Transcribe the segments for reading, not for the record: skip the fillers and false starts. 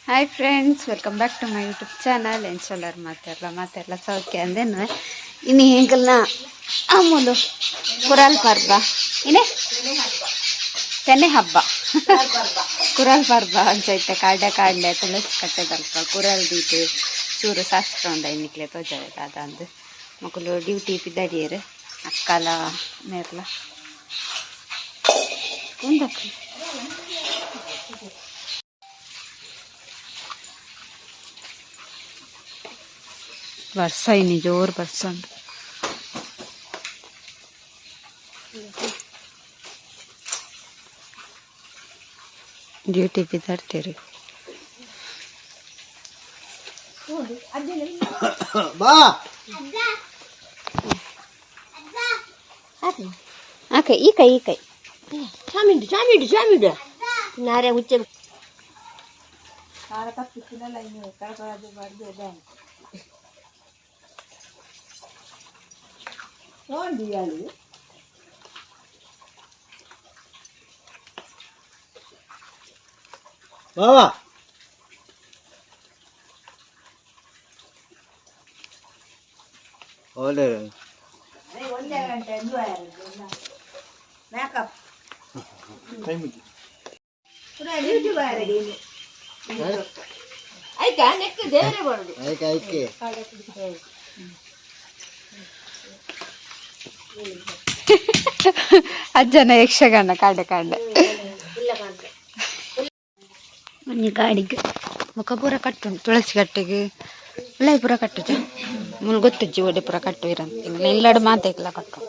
Hi friends, welcome back to my YouTube channel. ಎಂಚೊಲ್ಲರ್ ಮಾತೆರ್ಲ? ಮಾತೆರ್ಲ ಸೌಖ್ಯ ಅಂದೇನು. ಇನ್ನು ಎಂಕಲ್ನ ಅಮೂಲು ಕುರಾಲ್ ಪರ್ಬ, ಇನೇ ತೆನೆ ಹಬ್ಬ, ಕುರಾಲ್ ಪರ್ಬ ಅಂಚೈತೆ. ಕಾಂಡೆ ಕಾಂಡೆ ತುಳಸಿ ಕಟ್ಟೆದಲ್ಪ ಕುರಲ್ ದೀತು ಚೂರು ಶಾಸ್ತ್ರ ಉಂಡ ಇನ್ನಿಕ್ಲೆ ತೋಜಾವೆ ದಾದ ಅಂದು. ಮೊಕುಲು ಡ್ಯೂಟಿ ಪಿದಡಿಯರು, ಅಕ್ಕಲ ಮೇರ್ಲ ಉಂದಕ್ಕ. ಬರ್ಸ, ಇನ್ನು ಜೋರು ಬರ್ಸ ಉಂಟು. ಡ್ಯೂಟಿ ಪಿದಾಡ್ತೀರಿ. ಬಾ. ಆ ಕೈ, ಈ ಕೈ, ಈ ಕೈ. ಚಾಮಿಂಡು ಚಾಮಿಂಡು ಚಾಮಿಂಡು ನಾರೆ ಹುಚ್ಚ. ಬಾವಾ. ಒಳ್ಳೆ. ಮೇಕಪ್. ಟೈಮ್. ಆಯ್ತಾ? ನೆಕ್ ದೇವರೇ ಬರೋದು. ಐಕೆ ಐಕೆ. ಅಜ್ಜನ ಯಕ್ಷಗಾನ ಕಾಂಡೆ ಕಾಂಡೆ. ಇಲ್ಲ ಕಾಣ್ತೆ. ಒಂಜಿ ಗಾಡಿಗ್ ಮುಖ ಪೂರ ಕಟ್ಟುಂಡು. ತುಳಸಿ ಕಟ್ಟೆಗೆ ಉಲಾಯಿ ಪೂರ ಕಟ್ಟುಜ. ಮುಲ್ ಗೊತ್ತುಜ್ಜಿ ಒಡೆ ಪೂರ ಕಟ್ಟು ಇರಂತ. ಇಲ್ಲಡ್ ಮಾತೆಕ್ಲ ಕಟ್ಟು.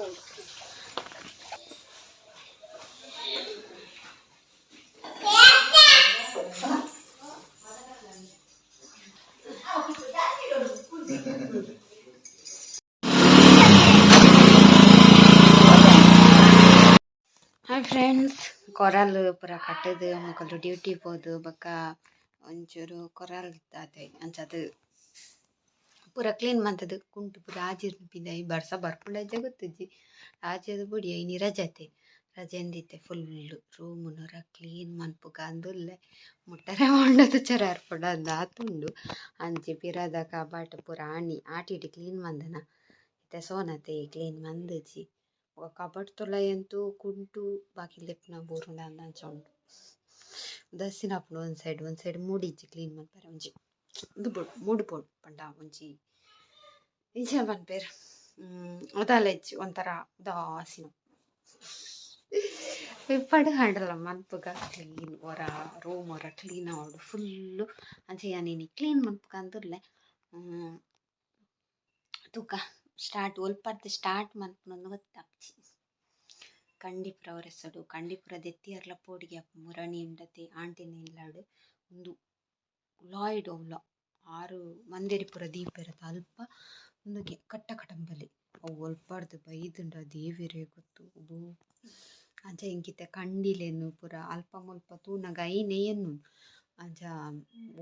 ಹಾಯ್ ಫ್ರೆಂಡ್ಸ್, ಕೊರಲ್ ಪೂರ ಕಟ್ಟದು ಮೊಕಲು ಡ್ಯೂಟಿ ಪೋದು ಬೊಕ್ಕ ಒಂಚೂರು ಕೊರಲ್ ಆತೆ. ಅಂಚಾದ್ ಪೂರ ಕ್ಲೀನ್ ಮಂತುದು ಕುಂಟು ಪೂರ ಆಜಿರ್ದು ಪಿದಾಯಿ. ಬರ್ಸ ಬರ್ಪುಂಡ ಇಜ್ಜ ಗೊತ್ತುಜ್ಜಿ. ಆಜಿದ್ ಬುಡಿ. ಇನಿ ರಜೆ, ರಜೆ ಅಂದಿತ್ತೆ. Full ರೂಮುನೊರ clean ಮನ್ಪುಗ ಅಂದುಲ್ಲೆ. ಮುಟ್ಟರೆ ಪೋಂಡ ತುಚ್ಚರೆ ಬರ್ಪುಂಡು ಅಂದ್ ಆತುಂಡು. ಅಂಚಿ ಪಿರದ ಕಬಾಟ್ ಪೂರ ಆಣಿ ಆಟಿಡ್ ಕ್ಲೀನ್ ಮಂದನ. ಇತ್ತೆ ಸೋನತೆ ಕ್ಲೀನ್ ಮಂದುಜಿ. ಬೊಕ ಕಬಾಟ್ ತುಲಾಯಿ ಅಂತೂ ಕುಂಟು ಬಾಕಿಲ್ ದೆಪ್ಪುನ ಬೂರುಂಡ ಅಂದ್ ಅಂಚ ಉಂಡು. ಉದಾಸೀನ ಆಪುಂಡು. ಒಂಜಿ ಸೈಡ್, ಒಂಜಿ ಸೈಡ್ ಮೂಡಿಜ್ಜಿ ಕ್ಲೀನ್ ಮನ್ಪರೆ. ಒಂಜಿ ಉಂದು ಬೋಡು, ಮೂಡು ಬೋಡು ಪಂಡ ಒಂಜಿ ಎಂಚ ಪನ್ಪೆರ್, ದಾಲ ಇಜ್ಜಿ, ಒಂಥರ ಉದಾಸೀನ. ಇಪ್ಪಡ್ ಆಂಡಲ ಮನ್ಪುಗ ಕ್ಲೀನ್. ಒರ ರೂಮ್ ಒರ ಕ್ಲೀನ್ ಆವೊಡು ಫುಲ್ಲು. ಅಂಚ ಯಾನ್ ಇನಿ ಕ್ಲೀನ್ ಮನ್ಪುಗ ಅಂದುಲ್ಲೆ. ತೂಕ, ಸ್ಟಾರ್ಟ್ ಒಲ್ಪರ್ದ್ ಸ್ಟಾರ್ಟ್ ಮನ್ಪುನ ಗೊತ್ತಾಪುಜಿ. ಕಂಡಿಪುರ ಒರೆಸೊಡು, ಕಂಡಿಪುರ ದೆತ್ತಿಯರ್ಲ ಪೋಡಿಗೆ ಆಪುಂಡು. ಮುರಣಿ ಉಂಡತೆ ಆಂಟಿನ ಇಲ್ಲಡ್. ಉಂದು ಉಲಾಯಿಡ್ ಅವ್ಲ ಆರು ಮಂದೆರಿ ಪೂರ ದೀಪೆರತ ಅಲ್ಪ ಉಂದುಗೆ ಕಟ್ಟ ಕಟಂಬಲಿ. ಅವು ಒಲ್ಪರ್ದ್ ಬೈದುಂಡ ದೇವೆರೇ ಗೊತ್ತು. ಒಬ್ಬೊ ಅಂಚ ಎಂಕ್ ಇತ್ತೆ ಕಂಡಿಲೆನ್ ಪೂರ ಅಲ್ಪ ಮುಲ್ಪ ತೂನಗ ಐನೆ ಎನ್ನುನು. ಅಂಚ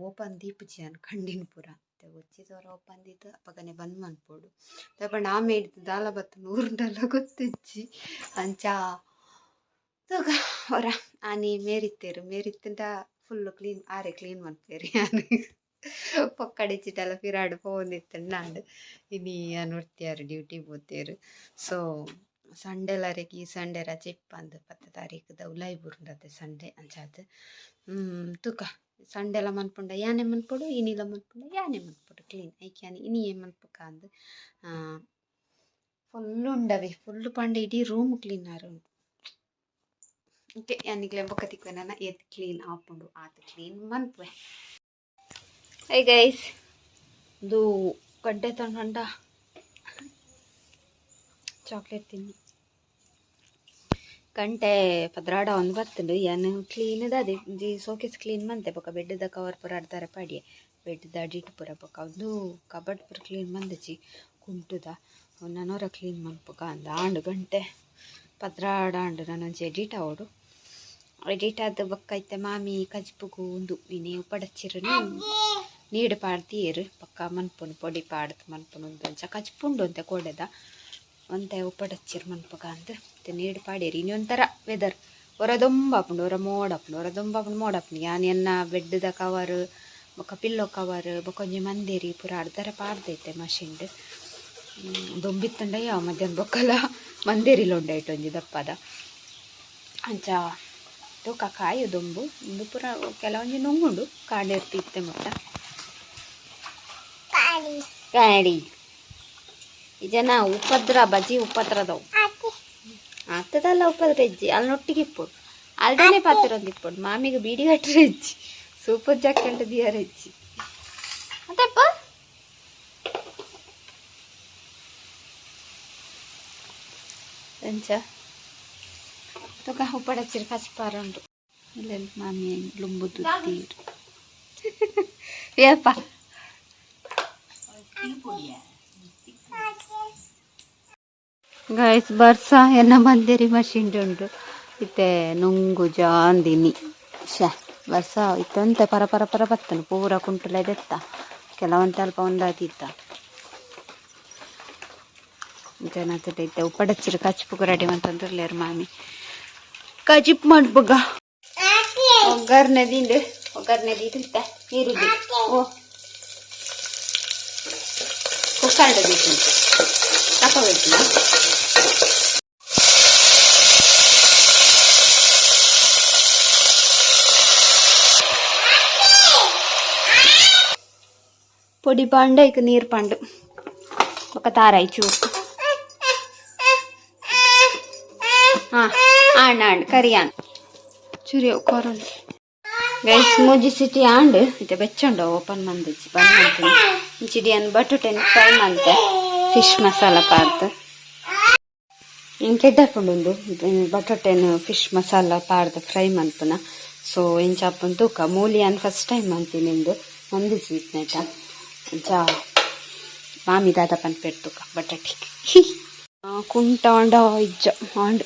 ಓಪನ್ ದೀಪುಜಿ ಯಾನ್ ಕಂಡಿನ್ ಪೂರ. ಇತ್ತೆ ಒಚ್ಚಿದ ಓಪನ್ ದೀದ್ ಅಪಗನೆ ಬಂದ್ ಮನ್ಪೊಡು. ದಾಯೆ ಪಂಡ ಆಮೆ ದಾಲ ಬತ್ತ್ ಊರುಂಡಲ ಗೊತ್ತಿಜ್ಜಿ. ಅಂಚ ತೂಕ ಒರ. ಆನಿ ಮೇರಿತ್ತೆರ್, ಮೇರಿತ್ತುಂಡ ಫುಲ್ ಕ್ಲೀನ್, ಆರೆ ಕ್ಲೀನ್ ಮನ್ಪುವೆರ್. ಯಾನ್ ಪೊಕ್ಕಡಿಚಿಟಲ ಪಿರಾಡ್ ಪೋವೊಂದಿತ್ತುಂಡ ಆಂಡ್. ಇನಿ ಯಾನ್ ಒರ್ತಿಯಾರ್ ಡ್ಯೂಟಿ ಪೋತೆರ್. ಸೊ ಸಂಡೆಲ ಅರೆಗ್ ಈ ಸಂಡೆ ರಜೆ ಇಪ್ಪಂದ್. 10 ತಾರೀಕುದ ಉಲಾಯಿ ಬೂರುಂಡತೆ ಸಂಡೆ. ಅಂಚಾದ್ ತೂಕ, ಸಂಡೆಲ ಮನ್ಪುಂಡ ಯಾನೆ ಮನ್ಪೊಡು, ಇನಿಲ ಮನ್ಪುಂಡ ಯಾನೆ ಮನ್ಪೊಡು ಕ್ಲೀನ್. ಐಕ್ ಯಾನ್ ಇನಿಯೇ ಮನ್ಪುಕ ಅಂದ್. ಫುಲ್ ಉಂಡವೆ, ಫುಲ್ ಪಂಡ ಇಡೀ ರೂಮ್ ಕ್ಲೀನ್ ಆರ್ ಉಂಡು. ಓಕೆ, ಯಾನ್ ನಿಕ್ಲೆ ಬೊಕ್ಕ ತಿಕ್ಕುವೆ. ನನ ಏತ್ ಕ್ಲೀನ್ ಆಪುಂಡು ಆತ್ ಕ್ಲೀನ್ ಮನ್ಪುವೆ. ಹೈ ಗೈಸ್, ಇದು ಗಡ್ಡೆ ತಗೊಂಡ ಚಾಕ್ಲೇಟ್ ತಿನ್ನಿ. ಗಂಟೆ 12 ಒಂದು ಬತ್ತುಂಡು. ಯಾನ್ ಕ್ಲೀನ್ ದಾದೆ ಒಂಜಿ ಸೋಕೇಸ್ ಕ್ಲೀನ್ ಮಂತೆ. ಬೊಕ ಬೆಡ್ದ ಕವರ್ ಪೂರ ಅಡ್ದಾರೆ ಪಾಡಿಯೆ, ಬೆಡ್ದ ಅಡಿಟ್ ಪೂರ. ಬೊಕ ಉಂದು ಕಬರ್ಡ್ ಪೂರ ಕ್ಲೀನ್ ಮಂದಿಜಿ ಕುಂಟುದ. ನನೊರ ಕ್ಲೀನ್ ಮನ್ಪುಗ ಅಂದ್. ಆಂಡ್, ಗಂಟೆ 12 ಆಂಡ್. ನನೊಂಜಿ ಎಡಿಟ್ ಆವೊಡು. ಎಡಿಟ್ ಆದ್ ಬೊಕ್ಕ ಇತ್ತೆ ಮಾಮಿ ಕಜ್ಪುಗು ಉಂದು ಇನಿ ಉಪ್ಪಡಚ್ಚಿರನು ನೀರು ಪಾಡ್ದಿಯೆರ್. ಬೊಕ್ಕ ಮನ್ಪುನು, ಪೊಡಿ ಪಾಡ್ದ್ ಮನ್ಪುನು. ಉಂದು ಅಂಚ ಕಜ್ಪು ಉಂಡು ಒಂತೆ ಕೋಡೆದ. ಒಂತೆ ಉಪ್ಪಡಚ್ಚಿರ್ ಮನ್ಪುಗ ಅಂದ್ ಇತ್ತೆ ನೀರು ಪಾಡ್ಯೆರ್. ಇನಿ ಒಂಥರ ವೆದರ್, ಒರ ದೊಂಬಾಪುಂಡು, ಒರ ಮೋಡ ಆಪುಂಡು, ಒರ ದೊಂಬಾಪುಂಡು, ಮೋಡ ಆಪುಂಡು. ಯಾನ್ ಎನ್ನ ಬೆಡ್ದ ಕವರ್ ಬೊಕ್ಕ ಪಿಲ್ಲೋ ಕವರ್ ಬೊಕ್ಕ ಒಂಜಿ ಮಂದೇರಿ ಪೂರ ಅರ್ಧರ ಪಾಡ್ದೈತೆ ಮಷಿನ್ಡ್. ದೊಂಬಿತ್ತಂಡ ಯಾವ ಮಧ್ಯಾಹ್ನ ಬೊಕ್ಕಲ ಮಂದೇರಿಲ ಉಂಡೈಟ್ ಒಂಜಿ ದಪ್ಪದ. ಅಂಚ ತೂಕ ಕಾಯು ದೊಂಬು ಉಂದು ಪೂರ ಕೆಲವೊಂಜಿ ನುಂಗುಂಡು ಕಾಡೆರ್ತಿ ಇತ್ತೆ ಮುಟ್ಟ. ಗಾಡಿ ಈ ಜನ ಉಪದ್ರ ಬಜಿ ಉಪದ್ರದವು ಆತದಲ್ಲ ಉಪದ್ರ ಇಜ್ಜಿ ಅಲ್ಲಿ ಇಪ್ಪೊಡು ಅಲ್ದನೆ ಪಾತೆರೊಂದು ಇಪ್ಪೊಡು ಮಾಮಿಗೆ ಬೀಡಿ ಕಟ್ಟರೆ ಇಜ್ಜಿ ಸೂಪರ್ ಜಾಕೆಟ್ ದಿಯರ ಇಜ್ಜಿ ಅತ್ತಪ್ಪ. ಎಂಚ ತೂಕ ಉಪ್ಪಡಚ್ಚಿರು ಕಚ್ಪಾರ ಉಂಡು ಇಲ್ಲ ಮಾಮಿ ಲುಂಬು ತೀರು ಏಪ. ಗೈಸ್, ಬರ್ಸ ಎನ್ನ ಮಂದೇರಿ ಮಷಿನ್ ಉಂಡು ಇತ್ತೆ ನುಂಗು ಜಾಂದಿನಿ. ಶ್ಯಾ, ಬರ್ಸ ಇತ್ತಂತೆ ಪರ ಪರ ಪರ ಬತ್ತನು ಪೂರ ಕುಂಟುಲ ಇದೆತ್ತ ಕೆಲವೊಂದು ಅಲ್ಪ ಒಂದಾತಿತ್ತ ಜನ ಇತ್ತೆ ಉಪ್ಪಡಚ್ಚಿರು ಕಚ್ಪುಗು ರೆಡಿ ಮಂತಂದಿರ್ಲೇರು ಮಾಮಿ ಕಜಿಪ್ ಮಾಡ್ಬುಗ. ಒಗ್ಗರಣೆ ದಿಂಡು, ಒಗ್ಗರಣೆ ದೀದಿತ್ತ ನೀರುಳ್ಳಿ ಓ ಕುಕ್ಕರ್ಡ ಬೇಕು ತಕೋಬೇಕಿಲ್ಲ. ಪೊಡಿ ಪಾಂಡ ಇಕ್ ನೀರು ಪಾಂಡು ಬೊಕ್ಕ ತಾರಾಯಿ ಚೂರು. ಹಾಂ, ಆಂಡ್ ಆಂಡ್ ಕರಿ ಆಂಡ್ ಚೂರಿ ಕೊರೊಂಡು. ಗೈಸ್, ಮೂಜಿ ಸಿಟಿ ಆಂಡ್ ಇತ್ತೆ ಬೆಚ್ಚುಂಡು. ಓಪನ್ ಮಂದಿಜ್ಜಿ ಬಂದ್ ಮಂತೀನಿ. ಚಿಡಿಯನ್ ಬಟುಟೆನ್ ಫ್ರೈ ಮಂತೆ ಫಿಶ್ ಮಸಾಲ ಪಾಡ್ದು. ಇಂಕ್ ಎಡ್ಡೆ ಬಟಟೆನ್ ಫಿಶ್ ಮಸಾಲ ಪಾಡ್ದು ಫ್ರೈ ಮನ್ಪುನ. ಸೊ ಇಂಚ ಆಪುಂಡು ತೂಕ. ಮೂಲಿಯಾನ್ ಫಸ್ಟ್ ಟೈಮ್ ಮಂತೀನಿ ಇಂದು ಮಂದಿಜ್ಜಿ ಇತ್ನೆಟ. ಇಂಚ ಮಾಮಿ ದಾದ ಪನ್ಪೆರ್ ತೂಕ. ಬಟಾಟೆ ಕುಂಟ ಆಂಡ ಇಜ್ಜ ಆಂಡ್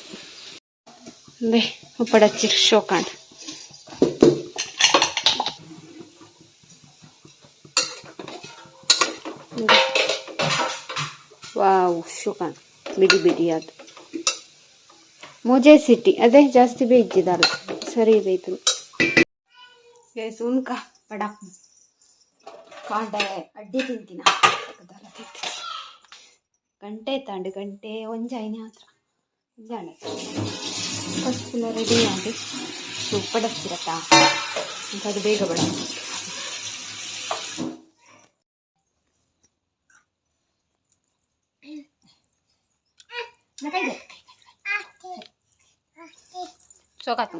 ಬೇ ಉಪ್ಪಡಚ್ಚಿರ್ ಶೋಕಾಂಡ್. ವಾವ್, ಶೋಕಾಂಡ್ ಬಿಡಿ ಬಿಡಿ ಅದು. ಮೂಜೆ ಸಿಟಿ ಅದೇ ಜಾಸ್ತಿ ಬೇಯ್ಜಿದಲ್ಲ, ಸರಿ ಬೇಯ್ತು. ಗೈಸ್, ಉನ್ಕ ಬಡ ಕಾಂಡೆ ಅಡ್ಡಿ ತಿಂತಿನ ತಿಂತೀನಿ. ಗಂಟೆ ತಾಂಡು ಗಂಟೆ ಒಂಜಾಯಿನ ಹತ್ರ ಒಂಜಾಂಡ. ಫಸ್ಟ್ ಫುಲ್ ರೆಡಿ ಆಗಿ ಉಪ್ಪಡಚ್ಚಿರತ್ತಾ ಅದು ಬೇಗ ಬಡ. ಸೋಕಾತು.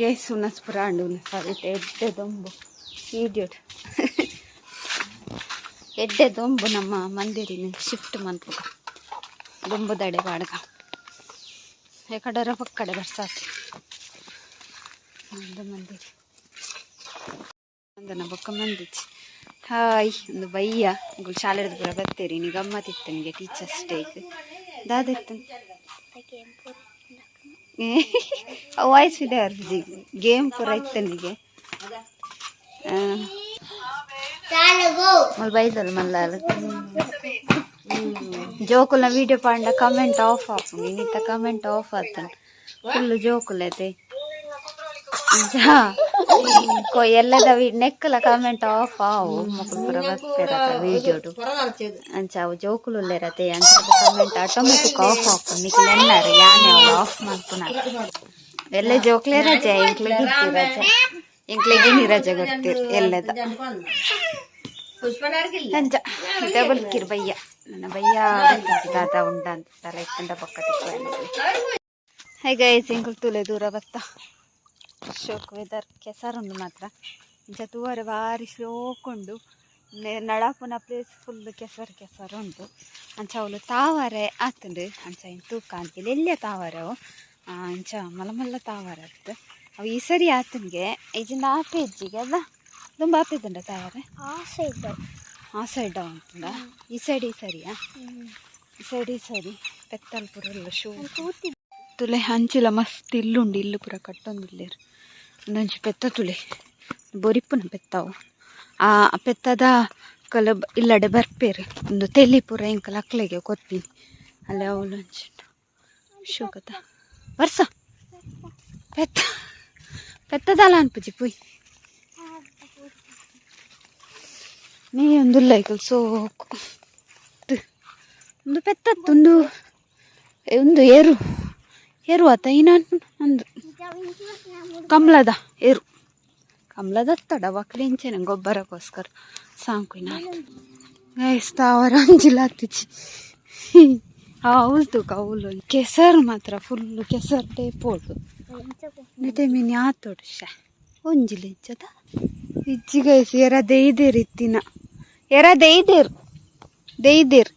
ಗೈಸ್, ಉನಸ್ ಪುರ ಅಂಡು. ಉನಸ್ ಆಗುತ್ತೆ. ಎಡ್ಡೆ ದೊಂಬು ಇಡಿಯಟ್, ಎಡ್ಡೆ ದೊಂಬು. ನಮ್ಮ ಮಂದಿರಿನ ಶಿಫ್ಟ್ ಮನ್ಪುಗ ದೊಂಬುದಡೆ ಬಾಡ್ಗ. ಎಕಡರ ಪಕ್ಕಡೆ ಬರ್ಸಾತಿ ಒಂದು ಮಂದಿರಿ ಒಂದನ ಬೊಕ್ಕ ಮಂದಿಚ್ಚಿ. ಹಾಯ್, ಒಂದು ಬಯ್ಯ ಗುಲ್ ಶಾಲೆಡ್ದು ಪೂರ ಬತ್ತೀರಿ. ನೀ ಗಮ್ಮತ್ತಿತ್ತು ನಿಮಗೆ ಟೀಚರ್ಸ್ ಡೇಗ್? ದಾದಿತ್ತು ವಾಯ್ಸ್ ಇದೆ ಅರ್ಜಿ ಗೇಮ್ ಪೂರ ಇತ್ತು ನಿಗೆ. ಮಲ್ ಬೈದಲ್ ಮಲ್ಲಾಲ್ ಜೋಕುಲ್ನ ವೀಡಿಯೋ ಪಾಂಡ ಕಮೆಂಟ್ ಆಫ್ ಆಪುಂಡು. ಇನ್ನಿತ್ತ ಕಮೆಂಟ್ ಆಫ್ ಆತನ್. ಫುಲ್ ಜೋಕುಲೈತೆ. ಎಲ್ಲದ ನೆಕ್ಕಲ ಕಮೆಂಟ್ ಆಫ್ ಆವು. ಮೊಕುಲು ಪೂರ ಬರ್ಪೆರತ ವೀಡಿಯೋಡು. ಅಂಚ ಅವು ಜೋಕುಲು ಉಲ್ಲೆರತೆ, ಅಂಚ ಕಮೆಂಟ್ ಆಟೋಮೆಟಿಕ್ ಆಫ್ ಆಪುಂಡು. ನಿಕ್ಲ್ ಎನ್ನರ್ ಯಾನೆ ಅವು ಆಫ್ ಮಲ್ಪುನ. ಎಲ್ಲ ಜೋಕ್ಲೆ ರಜೆ, ಎಂಕ್ಲೆಗ್ ಇತ್ತಿ ರಜೆ. ಎಂಕ್ಲೆಗ್ ಇನಿ ರಜೆ ಕೊಡ್ತೀರ್ ಎಲ್ಲದ. ಅಂಚ ಇತ್ತೆ ಬಲ್ಕಿರ್ ಬಯ್ಯ ನನ್ನ ಬಯ್ಯ ದಾದ ಉಂಡ ಅಂತ ತಲೆ ಇತ್ತಂಡ ಪಕ್ಕ. ಹೈ ಗೈಸ್, ಎಂಕುಲು ತೂಲೆ ದೂರ ಬತ್ತ. ಶೋಕ್ ವೆದರ್, ಕೆಸರುಂಡು ಮಾತ್ರ. ಇಂಚ ತೂವರೆ ಬಾರಿ ಶೋಕುಂಡು. ನಡಪುನ ಪ್ಲೇಸ್ ಫುಲ್ ಕೆಸರು ಕೆಸರು ಉಂಟು. ಅಂಚ ಅವ್ಲು ತಾವರೆ ಆತುಂಡು. ಅಂಚ ಇನ್ ತೂಕ ಅಂತಿಲ್ಲ ಎಲ್ಯ ತಾವರೆ ಅವು. ಇಂಚ ಮಲ್ಲ ಮಲ್ಲ ತಾವರೆ ಅತ್ತು ಅವು. ಈ ಸರಿ ಆತನ್ಗೆ ಇಜಿಂದ ಆಪೆ ಇಜ್ಜಿಗೆ ಅಲ್ಲ ದುಂಬ ಆಪೆದುಂಡ ತಾವರೆ. ಆ ಸೈಡ್ ಉಂಟುಂಡ. ಈ ಸೈಡ್ ಈ ಸರಿಯಾ? ಈ ಸೈಡ್ ಈ ಸರಿ ಪೆತ್ತಲ್ ಪೂರ ಶೋ ತುಲೆ. ಅಂಚಿಲ ಮಸ್ತ್ ಇಲ್ಲುಂಡು. ಇಲ್ಲು ಪೂರ ಕಟ್ಟೊಂದುಲ್ಲೆರ್. ಒಂದೊಂಜಿ ಪೆತ್ತ ತುಲೆ, ಬೊರಿಪುನ ಪೆತ್ತವು. ಆ ಪೆತ್ತದ ಕಲ ಇಲ್ಲಡೆ ಬರ್ಪೇರು. ಒಂದು ತೆಲಿ ಪೂರ ಎಂಕಲ್ ಅಕ್ಲೆಗೆ ಕೊರ್ಪಿನಿ ಅಲ್ಲೇ. ಅವಳು ಒಂಚುಂಡು ಶೋಕತ ಬರ್ಸ. ಪೆತ್ತ ಪೆತ್ತದಲ್ಲ ಅನ್ಪುಜಿ ಪುಯ್. ಮೇಯೊಂದುಲ್ಲ ಐಕಲ್ ಸೋಕು. ಉಂದು ಪೆತ್ತತ್ತು ಉಂದು ಉಂದು ಏರು ಏರು ಆತ ಇನ ಅಂದು ಕಮಲದ ಏರು ಕಮಲದ ತಡ ಒಕ್ಲಿಂಚೆನೆ ಗೊಬ್ಬರಕ್ಕೋಸ್ಕರ ಸಾಂಕುಯಿನ. ಗೈಸ್, ತಾವರ ಅಂಚಿಲ ಆತಿಜಿ. ಅವ್ಲು ತೂಕ, ಅವ್ಲು ಕೆಸರು ಮಾತ್ರ, ಫುಲ್ ಕೆಸರು ಪೋಡು. ನೆಟೆ ಮೀನು ಆತೋಡು. ಶಾ, ಒಂಜಿಲ ಇಜ್ಜದ? ಇಜ್ಜಿ ಗೈಸ್. ಎರ ದೇಯ್ದೇರು ಇತ್ತಿನ, ಎರ ದೇಯ್ದೇರು ದೇಯ್ದೇರು.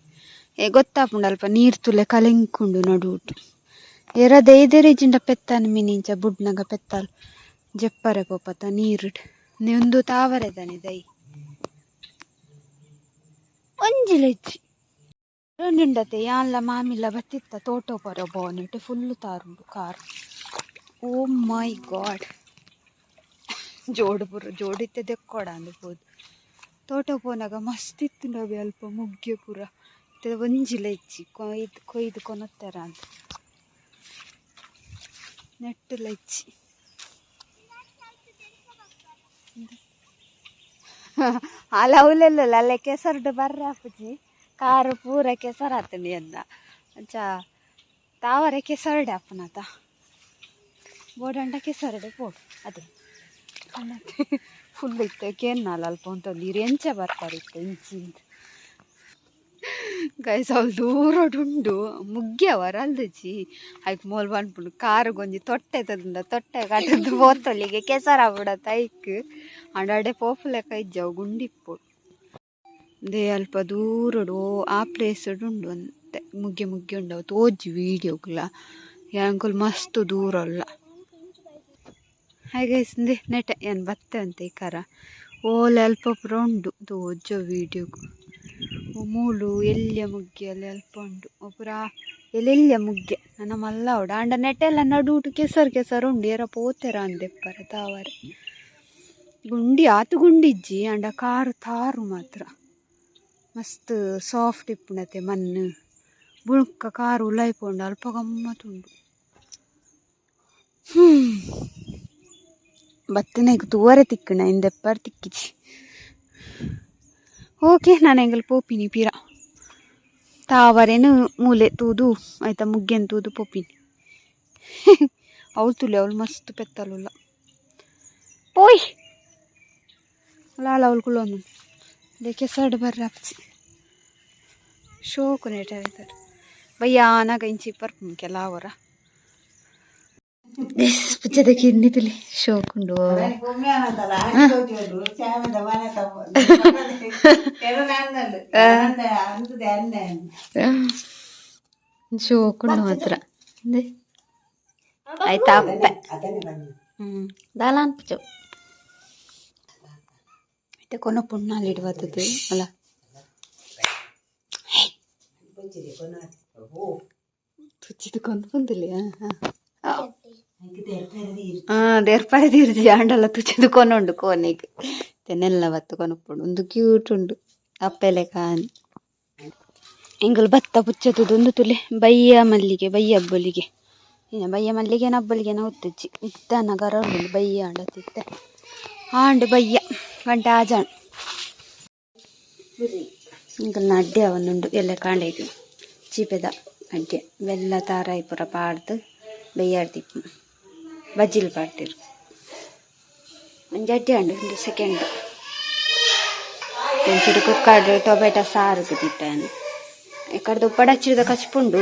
ಏ, ಗೊತ್ತಾಪುಂಡು, ಅಲ್ಪ ನೀರು ತುಲೆ ಕಲೆಂಕುಂಡು ನಡುಟು. ಎರ ದೇಯ್ದೇರು ಇಜ್ಜಿಂಡ ಪೆತ್ತಾನ ಮೀನು ಇಂಚ ಬುಡ್ನಗ ಪೆತ್ತಾಲ್ ಜಪ್ಪರೆ ಪೋಪತ ನೀರುಡ್. ಉಂದು ತಾವರೆದನೆ ದೈ. ಒಂಜಿಲ ಇಜ್ಜಿ. ಉಂಡತೆ ಯಾನ್ಲ ಮಾಮಿಲ್ಲ ಬತ್ತಿತ್ತ ತೋಟೋ ಪರ ಬೋನೆಟ್ ಫುಲ್ ತಾರುಂಡು ಕಾರ್. ಓ ಮೈ ಗಾಡ್, ಜೋಡು ಪೂರ ಜೋಡಿತ್ತೆ ದೆಕ್ಕೊಡ ಅಂದ್ ಪೋದು. ತೋಟ ಪೋನಾಗ ಮಸ್ತ್ ಇತ್ತುಂಡು ಅವೆ ಅಲ್ಪ ಮುಗ್ಗೆ ಪೂರ. ಇತ್ತೆ ಒಂಜಿಲ ಇಜ್ಜಿ. ಕೊಯ್ದು ಕೊಯ್ದು ಕೊನೊತ್ತೆರ ಅಂದ್. ನೆಟ್ಟುಲ ಇಜ್ಜಿ. ಅಲ್ಲ, ಅವುಲೆಲ್ಲ ಅಲ್ಲೇ ಕೆಸರ್ಡು ಬರ್ರೆ ಆಪುಜಿ. ಕಾರು ಪೂರ ಕೆಸರಾತುಂಡು ಎನ್ನ. ಅಂಚ ತಾವರೆ ಕೆಸರ್ಡೆ ಆಪುನತ. ಬೋಡಂಡ ಕೆಸರ್ಡೆ ಪೋಡು. ಅದೇ ಫುಲ್ ಇತ್ತೆ ಕೇನ್ನಾಲ ಅಲ್ಪ ಉಂತೊಂದು. ಇರ್ ಎಂಚ ಬರ್ತಾರೆ ಇತ್ತೆ ಇಂಚಿಂದ್? ಗೈಸ್, ಅವ್ಲು ದೂರಡ್ ಉಂಡು ಮುಗ್ಗೆ ಅವರ ಅಲ್ದಜಿ. ಐಕ್ ಮೋಲ್ ಪನ್ಪುಂಡು, ಕಾರುಗೊಂಜಿ ತೊಟ್ಟೆ ತಂದ ತೊಟ್ಟೆ ಕಟ್ಟದು ಪೋತೊಲಿಗೆ ಕೆಸರಾಪುಡತ ಐಕ್. ಆಂಡ ಅಡೆ ಪೋಪುಲೆಕ ಇಜ್ಜಿ, ಅವು ಗುಂಡಿಪ್ಪು. They, ಅಲ್ಪ ದೂರಡು ಓ ಆ ಪ್ಲೇಸ್ ಉಂಡು ಅಂತೆ ಮುಗ್ಗೆ. ಮುಗ್ಗೆ ಉಂಡು ಅವು. ತೋಜಿ ವೀಡಿಯೋಗ್ಲ ಎಂಕುಲು ಮಸ್ತ್ ದೂರ ಅಲ್ಲ. ಹಾಯ್ ಗೈಸ್, ಇಂದೆ ನೆಟೆ ಏನ್ ಬತ್ತೆ ಅಂತ ಈ ಕರ ಓಲೆ ಅಲ್ಪ ಪೂರ ಉಂಡು. ತೋಜ ವೀಡಿಯೋಗು. ಮೂಲು ಎಲ್ಯ ಮುಗ್ಗೆ ಅಲ್ಲಿ ಅಲ್ಪ ಉಂಡು. ಪೂರ ಎಲ್ಲೆಲ್ಯ ಮುಗ್ಗೆ ನನ್ನ ಮಲ್ಲ ಉಂಡು. ಆಂಡ ನೆಟೆಲ್ಲ ನಡುಟು ಕೆಸರು ಕೆಸರು ಉಂಡು. ಏರ ಪೋತೆರ ಅಂದೆಪ್ಪರೆ ತಾವರೆ. ಗುಂಡಿ ಆತು ಗುಂಡಿಜ್ಜಿ, ಆಂಡ ಕಾರು ತಾರು ಮಾತ್ರ ಮಸ್ತ್ ಸಾಫ್ಟ್ ಇಪ್ಪುಂಡತೆ ಮಣ್ಣು. ಬುಳ್ಕ ಕಾರು ಉಲಾಯಿ ಪೋಂಡ ಅಲ್ಪ ಗಮ್ಮತ್ತುಂಡು. ಬತ್ತಿನ ತೂವರೆ ತಿಕ್ಕುಂಡ ಇಂದೆಪ್ಪರ್ ತಿಕ್ಕಿಜಿ. ಓಕೆ, ನಾನು ಎಂಕಲ್ ಪೋಪಿನಿ ಪಿರ. ತಾವರೆನು ಮೂಲೆ ತೂದು ಆಯ್ತಾ, ಮುಗ್ಗೆನ್ ತೂದು ಪೋಪಿನಿ. ಅವಳು ತುಲೆ, ಅವಳು ಮಸ್ತ್ ಪೆತ್ತಲುಲ್ಲ. ಪೋಯ್ ಲಾಲ ಅವಳು ಕುಲೊಂದು ಕೆಸರ್ಡ್ ಬರ್ರೆ ಅಪ್ಚಿ. ಶೋಕು ನೇಟ ವೆದರ್. ಬಯ್ಯಾನಾಗ ಇಂಚಿ ಪರ್ಪುಂಡು ಕೆಲವರ. ಪುಚ್ಚದ ಕಿನ್ನಿ ತುಲಿ, ಶೋಕುಂಡು. ಶೋಕುಂಡು ಮಾತ್ರ. ಆಯ್ತಾ ಅಪ್ಪೆ? ದಾಲ ಅನ್ಪುಚು. ಇತ್ತೆ ಕೊನ ಪುಣ್ಣಾಲ್ ಇಡುವತ್ತದು ಅಲ್ಲ. ತುಚ್ಚಿದ ಕೊಂದು. ಹಾ, ದೇರ್ಪರೆ ತೀರ್ಜಿ. ಆಂಡಲ ತುಚ್ಚಿದ ಕೊನೊಂಡು ಕೋನೆಗ್ ತೆನೆಲ್ಲ ಬತ್ತು ಕೊನೊಪುಂಡು. ಒಂದು ಕ್ಯೂಟ್ ಉಂಡು ಅಪ್ಪೆಲೆ ಕಾನ್. ಎಂಕುಲು ಬತ್ತ ಪುಚ್ಚತುದು ಉಂದು ತುಲೆ, ಬಯ್ಯ ಮಲ್ಲಿಗೆ, ಬಯ್ಯ ಅಬ್ಬಲಿಗೆ. ಇನ್ನ ಬಯ್ಯ ಮಲ್ಲಿಗೆ ಅಬ್ಬಲಿಗೆ ಗೊತ್ತುಜ್ಜಿ. ಇತ್ತ ನಗರ ಉಂಡು. ಬಯ್ಯ ಆಂಡ ಇತ್ತೆ ಆಂಡ್ ಬಯ್ಯ ಗಂಟೆ ಆಜಾಂಡ್. ಎಂಕಲ್ನ ಅಡ್ಡೆ ಅವನುಂಡು ಎಲ್ಲೆ ಕಾಂಡೆಗ್ ಚೀಪೆದ ಅಡ್ಡೆ. ಬೆಲ್ಲ ತಾರಾಯಿ ಪೂರ ಪಾಡ್ದು ಬಯ್ಯಾಡ್ದಿಪ್ಪು. ಬಜ್ಜಿಲ್ ಪಾಡ್ತೆರ್. ಒಂಜಿ ಅಡ್ಡೆ ಆಂಡ್. ಒಂದು ಸೆಕೆಂಡ್ ಒಂಚೂರು ಕುಕ್ಕರ್ಡ್ ಟೊಮೆಟೊ ಸಾರು ದಿತ್ತಾನೆ. ಎಕಡ್ದ ಉಪ್ಪಡಚ್ಚಿದ ಕಚ್ಪುಂಡು.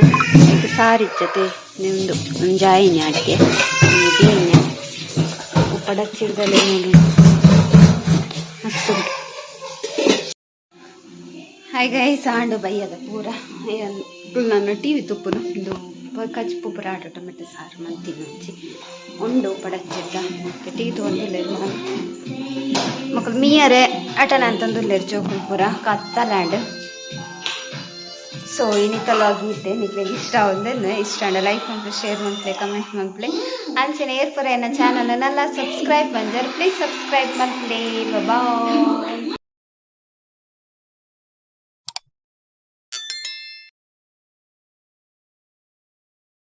ಐಕ್ ಸಾರು ಇಜ್ಜತೆ. ಉಂದು ಒಂಜಿ ಆಯಿನಿ ಅಡ್ಗೆ ದೀನ್ಯ ಉಪ್ಪಡಚ್ಚಿಡ್ದಲೆ. ನೋಡಿ, ಮಸ್ತ್ ಉಂಟು. ಹಾಯ್ ಗೈಸ್, ಆಂಡು ಬಯ್ಯದ ಪೂರ. ನಾನು ಟಿವಿ ತುಪ್ಪುನು. ಉಂದು ಕಚ್ಪು ಪೂರ ಆಟ ಟೊಮೆಟೊ ಸಾರು ಮಂತಿನ ಒಂಜಿ ಉಂಡು ಉಪ್ಪಡಚ್ಚಿಡ್ದ. ಟೀ ತಗೊಂಡುಲ್ಲೆರ್ ಮೊಕುಲು. ಮೀಯರೆ ಅಟನ ಅಂತಂದುಲ್ಲೆರ್ ಜೋಕುಲು ಪೂರ. ಕತ್ತಲಾಂಡ್. ಸೊ ಇನಿತ ವ್ಲಾಗ್ ಇತ್ತೆ. ನಿಕ್ಲೆಗ್ ಇಷ್ಟ ಆವಂದೆ ಇಷ್ಟ ಆಂಡ ಲೈಕ್ ಮನ್ಪುಲೆ, ಶೇರ್ ಮನ್ಪುಲೆ, ಕಮೆಂಟ್ ಮನ್ಪುಲೆ. ಅಂಚನೆ ಏರ್ಪುರ ಎನ್ನ channel Nalla subscribe ಮಂಜರ್, please subscribe ಮನ್ಪುಲೆ. Boy.